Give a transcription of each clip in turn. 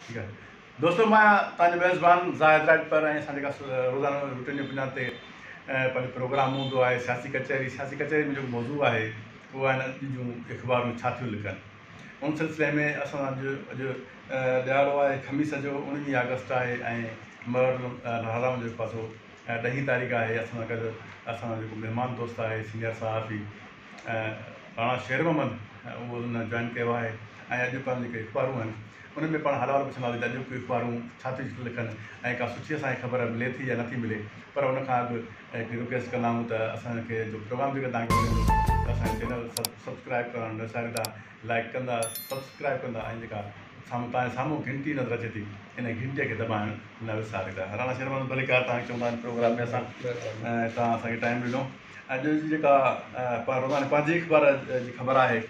ٺيڪ آهي دوستو مان توهان جو ميزبان زاهد راڄپر ۽ اسان جيڪا روزانو روٽين جي بنياد تي پنهنجو پروگرام هوندو آهي سياسي ڪچهري، سياسي ڪچهري ۾ جيڪو موضوع آهي اهو آهن اڄ جون اخبارون ڇا ٿيون لکن. ان سلسلي ۾ اسان اڄ اڄ ڏهاڙو آهي خميس جو 19 آگسٽ آهي ۽ محرم الحرام جو پاسو ڏهين تاريخ آهي. اسان سان گڏ اسان جو جيڪو مهمان دوست آهي سينئر صحافي راڻا شير محمد اهو ان جوائن ڪيو آهي ۽ اڄ پنهنجون جيڪي اخبارون آهن ان ۾ پاڻ حال احوال پڇنداسين ته اڄوڪيون اخبارون ڇا ٿيون لکن ۽ ڪا سٺي اسان کي خبر ملي ٿي يا نٿي ملي. پر ان کان اڳ هڪ رڪويسٽ ڪندا آهيون ته اسان کي جو پروگرام جيڪر توهان کي وڻي ٿو ته اسان جو چينل سبسڪرائب ڪرڻ نه وساريندا، لائڪ ڪندا، سبسڪرائب ڪندا ۽ جيڪا سامهون توهان جي سامهون گهنٽي نظر اچي ٿي ان گهنٽي کي دٻائڻ نه وساريندا. راڻا شير محمد ڀليڪار توهان کي چوندا آهن پروگرام ۾ اسان توهان اسان کي ٽائيم ڏنو. اڄ جي جيڪا روزاني پنهنجي اخبار جي خبر آهي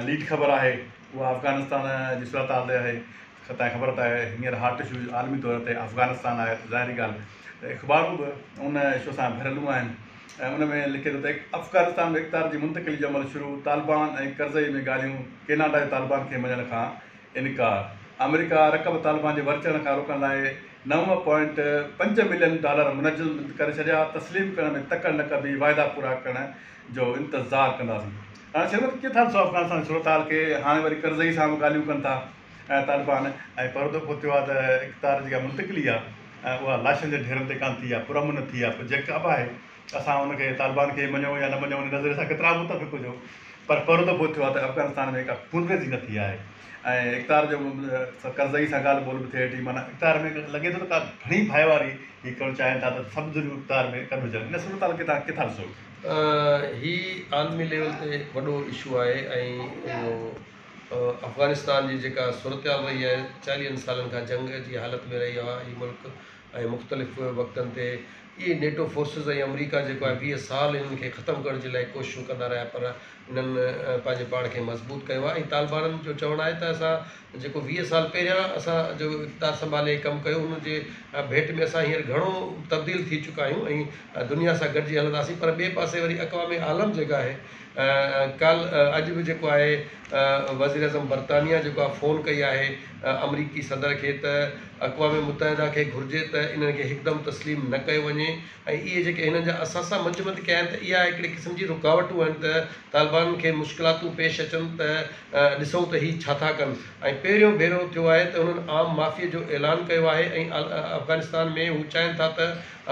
ليڊ خبر آهي اها افغانستان جي صورتحال تي آهي. تانکي خبر ته آهي هينئر هاٽ اشو عالمي طور تي افغانستان آهي ته ظاهري ڳالهه ته اخبارون به ان اشو سان ڀريلون آهن ۽ ان ۾ لکي ٿو ته افغانستان ۾ اقتدار جي منتقلي جو عمل شروع، طالبان ۽ ڪرزئي ۾ ڳالهيون، ڪيناڊا جو طالبان کي مڃڻ کان انڪار، آمريڪا رڪب طالبان جي ور چڙهڻ کان روڪڻ لاء 9.5 ملين ڊالر منجمد ڪري ڇڏيا، تسليم ڪرڻ ۾ تڪڙ نه ڪبي، واعدا پورا ڪرڻ جو انتظار ڪنداسين. هاڻي شربت ڪيئن ٿا ڏسو افغانستان جي صورتحال کي، هاڻي وري ڪرزئي سان به ڳالهيون ڪن ٿا طالبان ۽ پردو پوء ٿيو آهي ته اقتدار جي جيڪا منتقلي آهي اها لاشن جي ڍيرن تي ڪانه ٿي آهي، پرامن ٿي آهي، پوء جيڪا به آهي اسان ان کي طالبان کي مڃون يا نه مڃون ان نظريي سان ڪيترا به متفق هجون پر پهريون دفعو ٿيو آهي ته افغانستان ۾ ڪا خونريزي نه ٿي آهي ۽ اقتدار جو ڪرزئي سان ڳالهه ٻولهه به ٿئي ٿي معنيٰ اقتدار ۾ لڳي ٿو ته ڪا گهڻي ڀائيواري هي ڪرڻ چاهين ٿا ته سڀ ڌريون اقتدار ۾ گڏ هجن ان صورتحال کي توهان ڪيئن ٿا ڏسو؟ هي عالمي ليول تي وڏو اشو آهي ۽ اهو افغانستان جي جيڪا صورتحال رهي آهي 40 سالن کان جنگ جي حالت ۾ رهي آهي هي ملڪ ۽ مختلف وقتن تي اهي نيٽو فورسز ۽ آمريڪا جيڪو آهي 20 سال انهن کي ختم ڪرڻ جي لاء ڪوششون ڪندا رهيا پر انهن پنهنجي پاڻ کي مضبوط ڪيو آهي ۽ طالبانن جو چوڻ آهي ته اسان جيڪو 20 سال پهريان اسان جو اقتدار سنڀالي ڪم ڪيو ان جي ڀيٽ ۾ اسان هينئر گهڻو تبديل ٿي چڪا آهيون ۽ دنيا سان گڏجي هلنداسين پر ٻئي پاسي وري اقوام عالم جيڪا آهي ڪالهه اڄ به جيڪو آهي وزيراعظم برطانيا جيڪو آهي فون ڪئي آهي آمريڪي صدر کي ته اقوام متحده کي گهرجي ته انهن کي هڪدم تسليم نه ڪيو وڃي ۽ اهي جيڪي هنن جا اثاثا منجمند ڪيا آهن ته اها هڪڙي قسم جي رڪاوٽون آهن ته طالبانن کي مشڪلاتون پيش اچن ته ڏسون ته هي ڇا ٿا ڪن ۽ پهريون ڀيرو ٿيو آهي ته انهن عام معافي جو اعلان ڪيو آهي ۽ افغانستان ۾ هو چاهين ٿا ته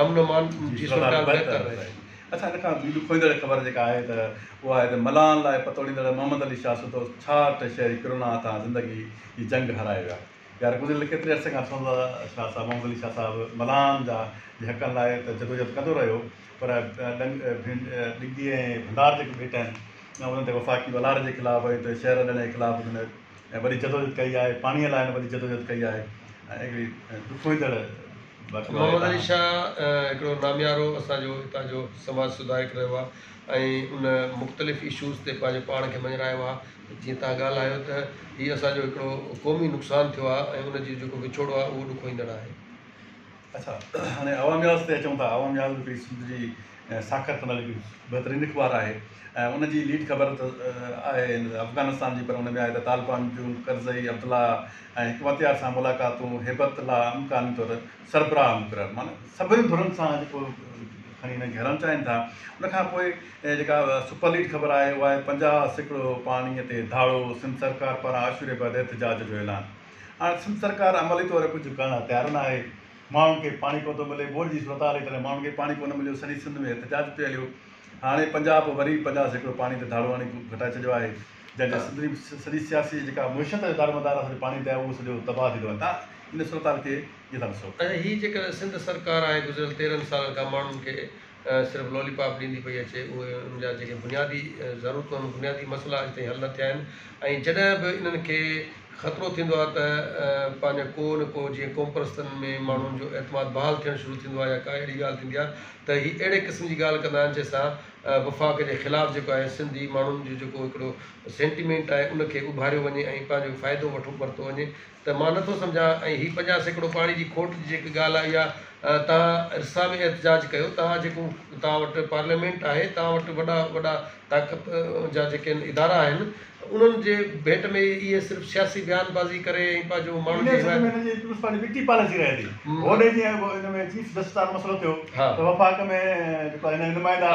امن امان جي صورتحال بهتر رهي. اڇا ان کان ٻي ڏکوئيندڙ خبر جيڪا آهي ته اها آهي ته ملان لاء پتوڙيندڙ محمد علي شاهه سوڌو 66 شهري ڪرونا هٿان زندگي جي جنگ هارائي ويا. يار گذريل ڪيتري عرصي کان ڏسون ٿا شاهه صاحب محمد علي شاهه صاحب ملان جا جي حقن لاء ته جدوجهد ڪندو رهيو پر ڊنگي ۽ ڀنڊار جيڪي ٻيٽ آهن انهن تي وفاقي ولار جي خلاف ۽ اتي شهر اڏڻ جي خلاف هن وڏي جدوجهد ڪئي آهي، پاڻيء لاء هن وڏي جدوجهد ڪئي آهي ۽ هڪڙي ڏکوئيندڙ واقعو آهي. محمد علي شاهه هڪڙو ناميارو اسان جو هتان جو سماج سڌارڪ رهيو آهي ۽ ان مختلف اشوز تي پنهنجو پاڻ کي مڃرايو آهي. جيئن توهان ڳالهايو ته هي اسان جو هڪڙو قومي نقصان ٿيو آهي ۽ ان جو جيڪو وڇوڙو آهي اهو ڏکوئيندڙ آهي. اڇا هاڻي عوامي آواز تي اچون ٿا. عوامي آواز به هڪڙي سنڌ جي ساکر ڪندڙ هڪڙي بهترين اخبار آهي ۽ ان جي ليڊ خبر ته آهي افغانستان جي پر ان ۾ آهي ته طالبان جون ڪرزئي، عبدالله ۽ حڪمتيار سان ملاقاتون، هيبت الله امڪاني طور سربراهه مقرر معنيٰ سڀني ڌرين سان جيڪو کڻي هن کي هلڻ چاهين ٿا. ان کان پوء جيڪا سپر ليڊ خبر آهي اها آهي 50% پاڻي تي ڌاڙو، سنڌ سرڪار پاران عاشوري بعد احتجاج جو اعلان. هاڻي سنڌ سرڪار عملي طور ڪجهه ڪرڻ لاء تيار نه آهي. ماڻهن کي پاڻي ڪونه ٿو ملي، ٻوڏ جي صورتحال هئي تڏهن ماڻهن کي پاڻي ڪونه مليو، سڄي سنڌ ۾ احتجاج پئي هليو. هاڻي پنجاب وري 50% پاڻي تي ڌاڙو هڻي گهٽائي ڇڏيو آهي، جنهن جي سنڌ جي سڄي سياسي جيڪا معيشت جو دارومدار آهي سڄو پاڻي تي آهي اهو سڄو تباهه ٿي ٿو وڃي. توهان ان صورتحال کي ڪيئن ٿا ڏسو؟ ۽ هي جيڪڏهن سنڌ سرڪار آهي گذريل 13 سالن کان ماڻهن کي صرف لولي پاپ ڏيندي پئي اچي اهي انهن جا جيڪي بنيادي ضرورتون آهن بنيادي مسئلا اڄ تائين حل نه ٿيا آهن ۽ جڏهن به انهن کي خطرو ٿيندو آهي ته پنهنجو ڪو نه ڪو جيئن قومپرستن ۾ ماڻهن جو اعتماد بحال ٿيڻ شروع ٿيندو آهي يا ڪا اهڙي ڳالهه ٿيندي آهي ته هي اهڙي قسم جي ڳالهه ڪندا آهن جنهن سان وفاق جي خلاف جيڪو آهي سنڌي ماڻهن جو جيڪو هڪڙو سينٽيمينٽ آهي ان کي اڀاريو وڃي ۽ پنهنجو فائدو وٺو ورتو وڃي ته مان نٿو سمجهان ۽ هي 50% پاڻي جي کوٽ جي جيڪي ڳالهه آهي اها توهان ارسا ۾ احتجاج ڪيو توهان جيڪو توهان وٽ پارليامينٽ آهي توهان وٽ وڏا وڏا طاقت جا جيڪي ادارا آهن انهن جي ڀيٽ ۾ اهي صرف سياسي بيان بازي ڪري ۽ پنهنجو ماڻهن جي حمايت. سنڌ ۾ هن جي پيپلز پارٽي ٻٽي پاليسي رهي ٿي. هوڏي جيئن ان ۾ چيف جسٽس وارو مسئلو ٿيو ته وفاق ۾ جيڪو هن نمائندا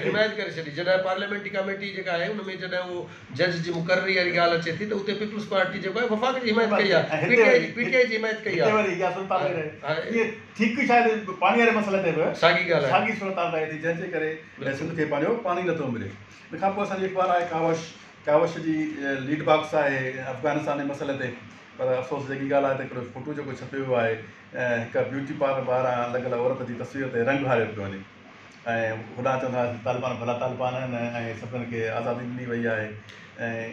حمايت ڪري ڇڏي. جڏهن پارليامينٽري ڪاميٽي جيڪا آهي ان ۾ جڏهن اهو جج جي مقرري واري ڳالهه اچي ٿي ته اتي پيپلز پارٽي جيڪو آهي وفاق جي حمايت ڪئي آهي، پي ٽي آء جي حمايت ڪئي آهي. هتي وري اها صورتحال رهي ائين ٺيڪ شايد پاڻي واري مسئلي تي به ساڳي ڳالهه آهي. ساڳي صورتحال رهي ٿي جنهن جي ڪري سنڌ کي پنهنجو پاڻي نٿو ملي. ان کان پوء اسان جي اخبار آهي ڪاوش، ڪاوش جي ليڊ باڪس آهي افغانستان جي مسئلي تي پر افسوس جيڪي ڳالهه آهي ته هڪڙو فوٽو جيڪو ڇپيو ويو آهي هڪ بيوٽي پارلر ٻاهران لڳل عورت جي تصوير تي رنگ هاريو پيو وڃي ۽ هوڏانهن چون ٿا طالبان ڀلا طالبان آهن ۽ سڀن کي آزادي ڏني وئي آهي ۽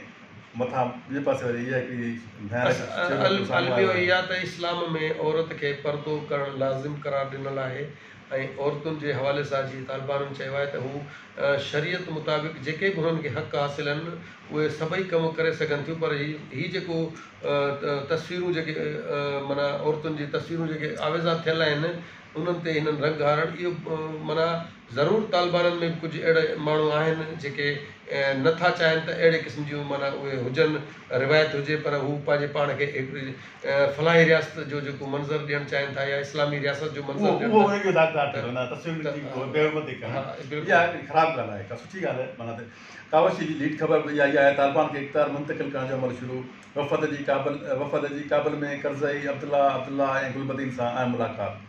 مٿان ٻئي پاسي وري اها هڪڙي ڀيانڪ چهرو سامهون آيو الميو آهي. اهي آهي ته اسلام ۾ عورت کي پردو ڪرڻ لازم قرار ڏنل آهي ۽ عورتن جي حوالي سان جيئن طالبانن چيو آهي ته هو شريعت مطابق جيڪي به هنن کي حق حاصل آهن اهي سڀئي ڪم ڪري سگهن ٿيون پر هي جيڪو تصويرون جيڪي معنيٰ عورتن جي تصويرون جيڪي آويزان ٿيل آهن انهن تي هنن رنگ هارڻ اهو معنيٰ ضرور طالبانن ۾ به ڪجهه اهڙا ماڻهو آهن جيڪي نه ٿا چاهين ته اهڙي قسم جون معنيٰ اهي هجن روايت هجي پر هو پنهنجي پاڻ کي هڪڙي فلاحي رياست جو جيڪو منظر ڏيڻ چاهين ٿا يا اسلامي رياست جو منظر ڏيڻ اهو انهن جو داغدار ٿيندو نه تصويرن جي بي حرمتي ڪرڻ اها هڪڙي خراب ڳالهه آهي ڪا سٺي ڳالهه معنيٰ ته ڪاوش جي ليڊ خبر به اها ئي آهي طالبان کي اقتدار منتقل ڪرڻ جو عمل شروع وفد جي ڪابل وفد جي ڪابل ۾ ڪرزئي عبدالله عبدالله ۽ گلبدين سان اهم ملاقات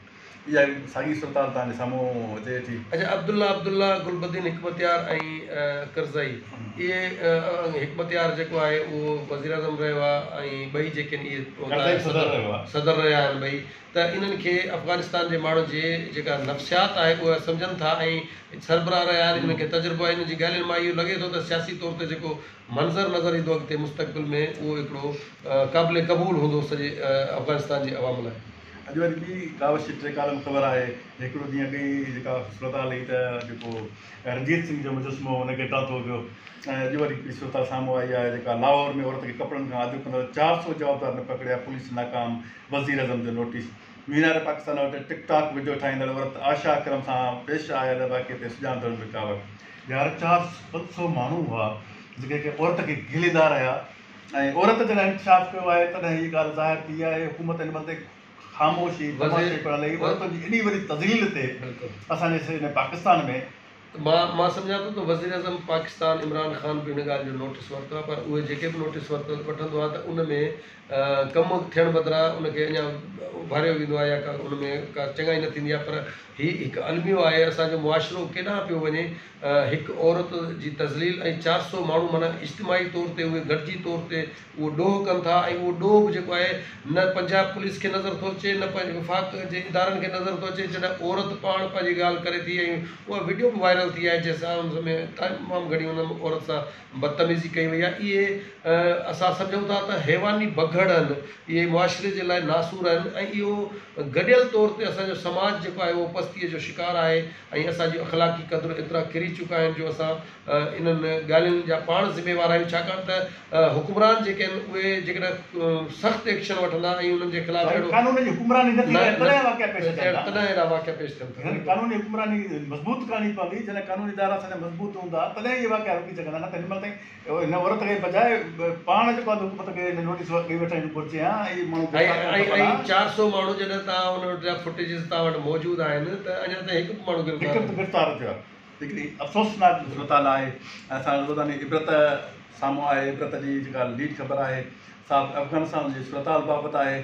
اها ئي ساڳي صورتحال توهان جي سامهون اچي ٿي. اڇا عبدالله عبدالله، گلبدين حڪمتيار ۽ ڪرزئي اهي حڪمتيار جيڪو آهي اهو وزيراعظم رهيو آهي ۽ ٻئي جيڪي آهن اهي ڪرزئي به صدر رهيو آهي. صدر رهيا آهن ٻئي ته انهن کي افغانستان جي ماڻهن جي جيڪا نفسيات آهي اها سمجهن ٿا ۽ سربراهه رهيا آهن انهن کي تجربو آهي انهن جي ڳالهين مان اهو لڳي ٿو ته سياسي طور تي جيڪو منظر نظر ايندو اڳتي مستقبل ۾ اهو هڪڙو قابل قبول هوندو سڄي افغانستان جي عوام لاء. اڄ وري ٻي ڪاوش جي ٽي ڪالم خبر آهي. هڪڙو ڏينهن اڳ ئي جيڪا صورتحال هئي ته جيڪو رنجيت سنگهه جو مجسمو هو ان کي ڊاٿو ويو ۽ اڄ وري هڪڙي صورتحال سامهون آئي آهي جيڪا لاهور ۾ عورت کي ڪپڙن کان آجو ڪندڙ 400 جوابدار نه پڪڙيا، پوليس ناڪام، وزيراعظم جو نوٽيس. مينار پاڪستان وٽ ٽڪ ٽاڪ وڊيو ٺاهيندڙ عورت آشا اڪرم سان پيش آيل واقعي تي سڄاڻ ڌرين ۾ ڪاوڙ. يار 4 500 ماڻهو هئا جيڪي هڪ عورت کي گهليندا رهيا ۽ عورت جڏهن انڪشاف ڪيو آهي تڏهن هيء ڳالهه ظاهر ٿي آهي حڪومت هن مهل تائين خاموشي تماشي پڻ لئي عورتن جي ايڏي وڏي تذليل تي اسان جي هن پاڪستان ۾. مان سمجهان ٿو ته وزيراعظم پاڪستان عمران خان به ان ڳالهه جو نوٽيس ورتو آهي پر اهي جيڪي به نوٽيس وٺندو آهي ته ان ۾ ڪم ٿيڻ بدران ان کي اڃا اڀاريو ويندو آهي يا ڪا ان ۾ ڪا چڱائي نه ٿيندي آهي پر هي هڪ الميو آهي اسان جو معاشرو ڪيڏانهن پيو وڃي هڪ عورت جي تذليل ۽ 400 ماڻهو معنيٰ اجتماعي طور تي اهي گڏجي طور تي اهو ڏوهه ڪن ٿا ۽ اهو ڏوهه به جيڪو آهي نه پنجاب پوليس کي نظر ٿو اچي نه پنهنجي وفاق جي ادارن کي نظر ٿو اچي جڏهن عورت پاڻ پنهنجي ڳالهه ڪري ٿي ۽ اها وڊيو به وائرل ٿي آهي جنهن سان ان ۾ تمام گهڻي ان عورت سان بدتميزي ڪئي وئي آهي اهي اسان سمجهون ٿا ته حيواني بگهڙ آهن اهي معاشري جي لاء ناسور آهن ۽ اهو گڏيل طور تي اسان جو سماج جيڪو آهي اهو پستيء جو شڪار آهي ۽ اسان جي اخلاقي قدر ايترا ڪري چڪا آهن جو اسان انهن ڳالهين جا پاڻ ذميوار آهيون ڇاڪاڻ ته حڪمران جيڪي آهن اهي جيڪڏهن سخت ايڪشن وٺندا ۽ انهن جي خلاف اهڙو قانون جي حڪمراني نه ٿي رهي تڏهن واقعا پيش اچن ٿا. تڏهن اهڙا واقعا پيش ٿين ٿا. قانوني حڪمراني مضبوط ڪرڻي پوندي جڏهن قانوني ادارا اسان جا مضبوط هوندا تڏهن اهي واقعا رڪي سگهندا نه ته هن مهل تائين هن عورت کي بجاء پاڻ جيڪو آهي حڪومت کي نوٽيس ڏئي وٺڻ گهرجي ها ۽ اهي ماڻهو گرفتار ڪرڻ کپن ها. ۽ 400 ماڻهو جڏهن توهان ان وٽ جا فوٽيجز توهان وٽ موجود آهن ته اڃا تائين هڪ به ماڻهو گرفتار هڪ به گرفتار نه ٿيو آهي. هڪڙي افسوسناڪ صورتحال آهي ۽ اسان روزاني عبرت سامهون آهي عبرت جي جيڪا ليڊ خبر آهي سا به افغانستان جي صورتحال بابت آهي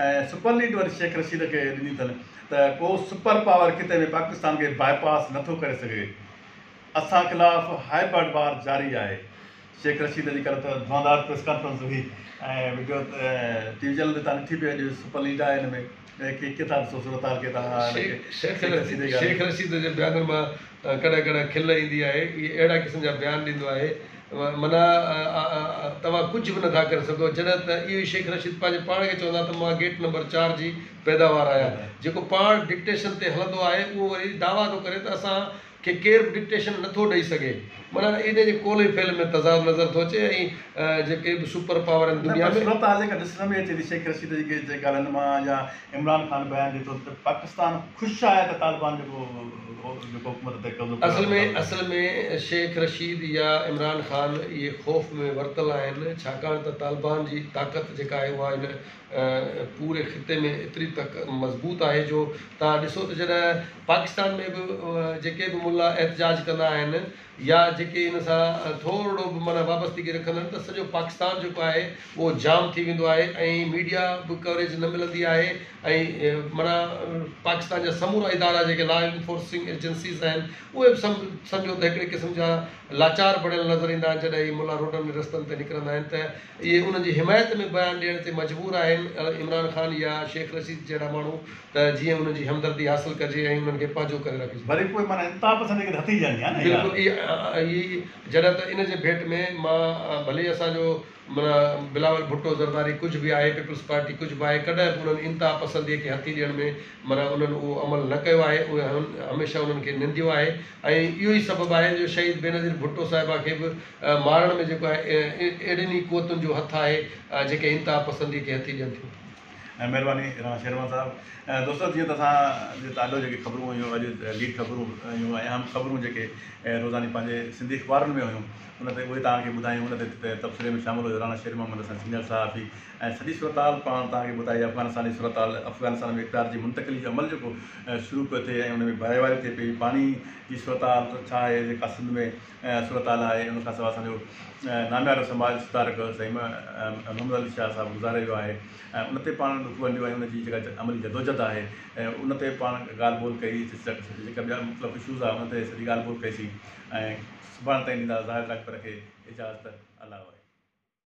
۽ سپر ليڊ وري شيخ رشيد کي ڏني اٿن ته ڪو سپر پاور خطي ۾ پاڪستان کي باء پاس نٿو ڪري سگهي. اسان خلاف هائبرڊ وار جاري آهي، شيخ رشيد جي ڪالهه ته ڌوانڌار پريس ڪانفرنس هئي ۽ وڊيو ٽي وي چينل تي تان ڏٺي پئي اڄ سپر ليڊ آهي ان ۾ ڪي ڪي ٿا ڏسو صورتحال ڪي تان شيخ شيخ رشيد جي بيانن مان ڪڏهن ڪڏهن کل ايندي آهي اهي اهڙا قسم جا بيان ڏيندو آهي معنيٰ توهان ڪجهه به نٿا ڪري سگهو جڏهن ته اهو ئي شيخ رشيد پنهنجي پاڻ کي چوندا ته مان گيٽ نمبر 4 جي پيداوار آهيان جيڪو پاڻ ڊڪٽيشن تي هلندو آهي اهو وري دعويٰ ٿو ڪري ته اسان کي ڪير به ڊڪٽيشن نه ٿو ڏئي سگهي. معنيٰ ان جي قول ۽ فعل ۾ تضاد نظر ٿو اچي ۽ جيڪي به سپر پاور آهن نه دنيا پر ۾. صورتحال جيڪا ڏسڻ ۾ اچي ٿي شيخ رشيد جي جي ڳالهين مان يا عمران خان بيان ڏي ٿو ته پاڪستان خوش آهي ته طالبان جيڪو جيڪو حڪومت تي قبضو ڪيو اصل آهي ۾ طالبان. اصل ۾ شيخ رشيد يا عمران خان اهي خوف ۾ ورتل آهن ڇاڪاڻ ته طالبان جي طاقت جيڪا آهي اها هن پوري خطي ۾ ايتري ته مضبوط آهي جو توهان ڏسو ته جڏهن پاڪستان ۾ به جيڪي به ملا احتجاج ڪندا آهن يا جيڪي ان سان ٿورڙو به معنيٰ وابستگي رکندا آهن ته سڄو پاڪستان جيڪو آهي اهو جام ٿي ويندو آهي ۽ ميڊيا به ڪوريج نه ملندي آهي ۽ معنيٰ پاڪستان جا سمورا ادارا جيڪي لا انفورسنگ ايجنسيز آهن اهي به سمجهو ته هڪڙي قسم جا لاچار بڻيل نظر ايندا آهن جڏهن هي ملا روڊن ۽ رستن تي نڪرندا آهن ته اهي انهن جي حمايت ۾ بيان ڏيڻ تي مجبور آهن عمران خان يا شيخ رشيد جهڙا ماڻهو ته جيئن انهن جي همدردي حاصل ڪجي ۽ انهن کي پنهنجو ڪري رکجي. وري پوء معنيٰ انتها پسندي کي ته هٿي ڏيڻي آهي نه اها. بلڪل اهي جڏهن ته ان جي ڀيٽ ۾ مان ڀلي اسان جو معنيٰ بلاول ڀٽو زرداري ڪجهه به آهي پيپلز پارٽي ڪجهه به آهي ڪڏهن به انهن انتها پسندي کي هٿي ڏيڻ ۾ معنيٰ انهن اهو عمل نه ڪيو آهي اهي هميشه انهن کي ننديو آهي ۽ اهو ئي سبب آهي جو شهيد بينظير ڀٽو صاحبه کي به مارڻ ۾ جيڪو آهي اهڙين ئي قوتن جو هٿ آهي جيڪي انتها پسندي کي هٿي ڏين ٿيون. مهرباني راڻا شيرمان صاحب. دوستو جيئن ته اسان جي آڏو جيڪي خبرون هيون اڄ ليڊ خبرون هيون ۽ اهم خبرون جيڪي روزاني پنهنجي سنڌي اخبارن ۾ هيون ان تي اهي توهان کي ٻڌايون ان تي تبصري ۾ شامل هيو راڻا شير محمد اسان سينئر صحافي ۽ سڄي صورتحال پاڻ توهان کي ٻڌائي افغانستان جي صورتحال افغانستان ۾ اقتدار جي منتقلي جو عمل جيڪو شروع پيو ٿئي ۽ ان ۾ ڀائيواري ٿئي پئي پاڻي جي صورتحال ڇا آهي جيڪا سنڌ ۾ صورتحال آهي ان کان سواء اسان جو ناميارو سماج سڌارڪ سائين محمد علي شاهه صاحب گذاري ويو آهي ۽ ان تي پاڻ ڏک ونڊيو ۽ ان جي جيڪا عملي جدوجھد آهي ۽ ان تي پاڻ ڳالهه ٻولهه ڪئي جيڪا ٻيا مختلف اشوز آهي ان تي سڄي ڳالهه ٻولهه ڪئي سين ۽ سڀاڻي تائين ڏيندا زاهد راڄپر کي اجازت الله واهي.